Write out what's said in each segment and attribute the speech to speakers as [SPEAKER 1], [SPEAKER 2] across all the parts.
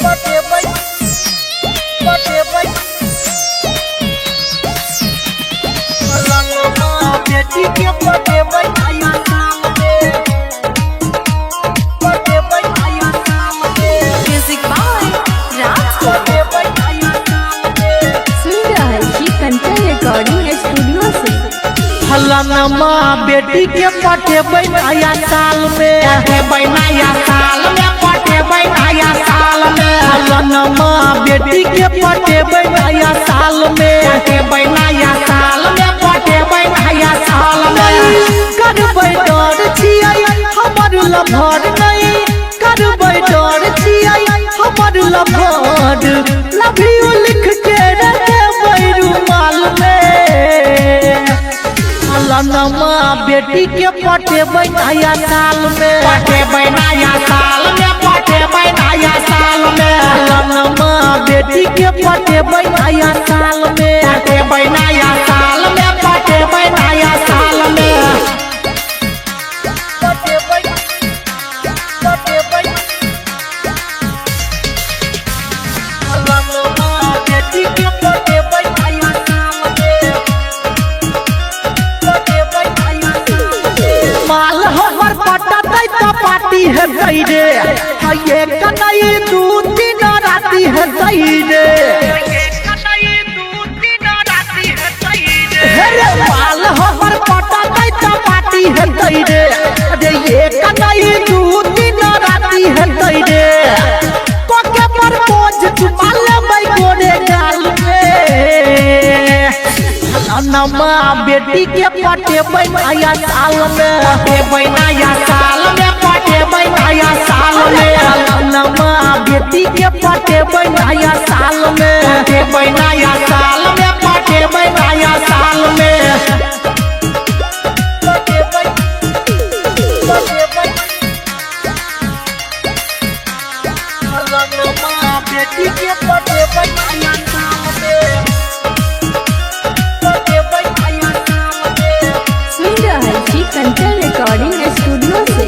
[SPEAKER 1] पटेबै पटेबै ललनमा बेटी के पटेबै नया साल में पटेबै नया साल में
[SPEAKER 2] म्यूजिक बाय राज।
[SPEAKER 1] पटेबै नया साल में।
[SPEAKER 2] सुन रहल छी कंचन रिकॉर्डिंग स्टूडियो से।
[SPEAKER 1] फलानमा बेटी के पटेबै नया साल में, पटेबै नया साल में, पटेबै नया साल में। फलानमा बेटी के पटेबै नया साल में, पटेबै नया साल में, पटेबै नया साल में। करबै डर छियै हमर लभर नहीं, करबै डर छियै हमर लभर। लव you लिख के रखेबै रुमाल में। फलानमा बेटी के पटेबै नया साल में, पटेबै नया साल में, पटेबै नया साल में। फलानमा बेटी के पटेबै नया साल में, पटेबै नया साल में, पटेबै नया साल में। पटेबै पटेबै फलानमा बेटी के पटेबै नया साल में, पटेबै नया साल में। माल हमर पटतै त पार्टी हेतै रे, हये कनई दू तीन राति हेतै रे। हे रे माल हमर पटतै त पार्टी हेतै रे, अरे ये कनई दू तीन राति हेतै रे। कोके पर बोझ चुमा लेबै गोरे गाल में। फलानमा बेटी के पटेबै नया साल में, पटेबै नया साल में, पटेबै नया साल में। फलानमा बेटी के पटेबै नया साल में, पटेबै नया साल में, पटेबै नया साल में। पटेबै पटेबै फलानमा बेटी के पटेबै नया साल में, पटेबै नया साल में।
[SPEAKER 2] सुन रहल छी कंचन रिकॉर्डिंग स्टूडियो से।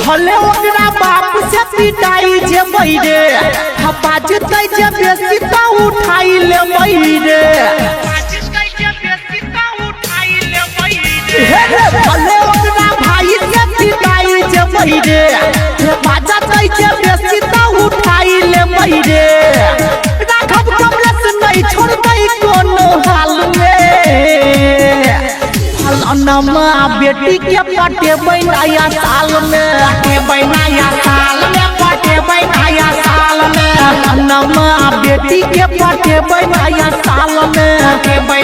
[SPEAKER 1] भले ओकरा बाप से पिटाई जेबै रे, बाजतै जे बेसी त उठाई लेबै रे। हे रे भले ओकरा भाई से पिटाई जेबै रे, बाजतै जे बेसी त उठाई लेबै रे। राघव कमलेश नहीं छोड़तै कोनो हाल में। फलानमा बेटी के पटेबै नया साल में, पटेबै नया साल में, पटेबै नया साल में। फलानमा बेटी के पटेबै नया साल में, पटेबै।